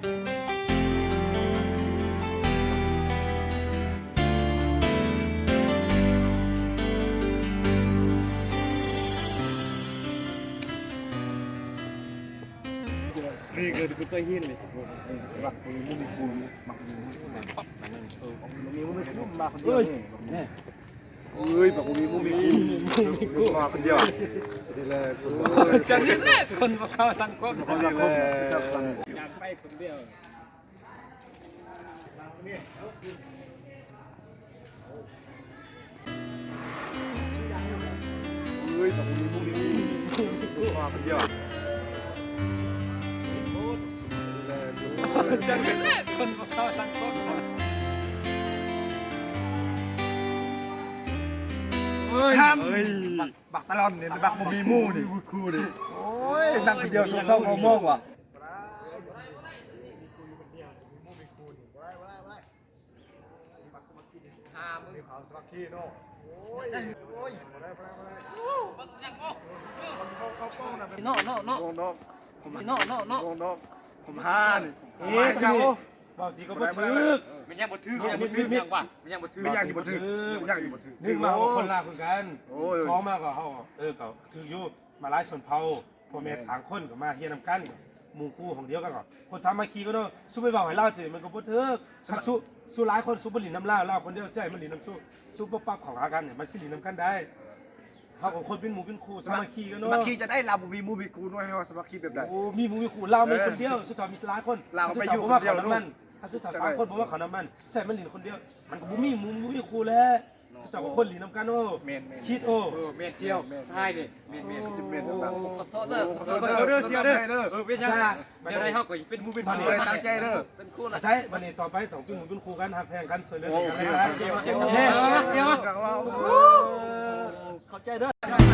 ນີ້ກໍບໍ່ເຄີຍເຫັນເລີຍ ມັກມີໝູ່ມີຄູ່ ມັກມີໝູ່ມີຄູ່ ມັກມີໝູ່ມີຄູ່ ມາຄົນດຽວນີ້. ເອີຍ ບັກບໍ່ມີໝູ່ມີຄູ່ ມາຄົນດຽວ ນີ້ແຫຼະ ຈັງນີ້ແຫຼະ ຄົນບໍ່ເຂົ້າສັງຄົມ ນີ້ແຫຼະ ຢາກໄປຄົນດຽວ. ເອີຍ ບັກບໍ່ມີໝູ່ມີຄູ່ ມາຄົນດຽວ ຈັງນີ້ແຫຼະ ຄົນບໍ່ເຂົ້າສັງຄົມ ເອີຍ ບັກຕະຫຼອນນີ້ ບັກບໍ່ມີໝູ່ນີ້ ໂອ້ຍ ນັ່ງຄົນດຽວເສົ້າໆ ເມົາໆ ວ່າ. ເນາະ ເນາະ ເນາະ ເນາະ ເນາະ ເນາະ ເນາະ ເນາະ ເນາະ ເນາະ ເນາະ ເນາະ ເນາະ ເນາະ ເວົ້າຈິງກໍບໍ່ຖືກ ແມ່ນຫຍັງບໍ່ຖືກ ແມ່ນຫຍັງບໍ່ຖືກ ແມ່ນຫຍັງບໍ່ຖືກ ແມ່ນຫຍັງຊິບໍ່ຖືກ ແມ່ນຫຍັງຊິບໍ່ຖືກ ໜຶ່ງມາກໍຄົນລາວຄືກັນ ສອງມາກໍເຮົາ ເອີ ກໍຖືກຢູ່ ມາຫຼາຍຊົນເຜົ່າ ພໍ່ແມ່ຕ່າງຄົນກໍມາຮຽນນຳກັນ ໝູ່ຄູ່ຫ້ອງດຽວກັນກໍຄົນສາມັກຄີກັນເນາະ ສູ່ໄປເວົ້າໃຫ້ລາວເຈົ້າ ມັນກໍບໍ່ຖືກ ຄັນສູ່ ສູ່ຫຼາຍຄົນ ສູ່ບໍ່ຫຼິ້ນນຳລາວ ລາວຄົນດຽວເຈົ້າ ມັນຫຼິ້ນນຳສູ່ ສູ່ບໍ່ປັບເຂົ້າຫາກັນ ມັນຊິຫຼິ້ນນຳກັນໄດ້ ເຮົາກໍຄົນເປັນໝູ່ເປັນຄູ່ ສາມັກຄີກັນເນາະ ສາມັກຄີຈະໄດ້ ລາວບໍ່ມີໝູ່ມີຄູ່ເນາະ ໃຫ້ເຮົາສາມັກຄີແບບໃດ ໂອ້ ມີໝູ່ມີຄູ່ ລາວມີຄົນດຽວ ສູ່ເຈົ້າມີຫຼາຍຄົນ ລາວໄປຢູ່ຄົນດຽວເນາະ ຖ້າສູ່ເຈົ້າສາມຄົນບໍ່ມາເຂົ້ານຳມັນ ໃຊ່ ມັນຫຼິ້ນຄົນດຽວ ມັນກໍບໍ່ມີໝູ່ມີຄູ່ແຫຼະ ເຈົ້າກໍຄົນຫຼິ້ນນຳກັນ ໂອ້ ແມ່ນໆ ຄິດ ໂອ້ ເອີ ແມ່ນ ສ່ຽວ ແມ່ນໆ ຊາຍນີ້ ແມ່ນໆ ຊິແມ່ນ ໂອ້ ຂອບໂທດເດີ ຂອບໂທດເດີ ເຈົ້າ ເປັນຫຍັງ ແນວໃດເຮົາກໍເປັນໝູ່ເປັນຄູ່ ຕັ້ງໃຈເດີ ເປັນຄູ່ນະ ໃຊ່ ບັດນີ້ຕໍ່ໄປຕ້ອງເປັນໝູ່ເປັນຄູ່ກັນ ຮັກແພງກັນ ຊ່ວຍເຫຼືອ ໂອເຄ ໂອເຄ ໂອເຄ ເຈົ້າ ເຂົ້າໃຈເດີ.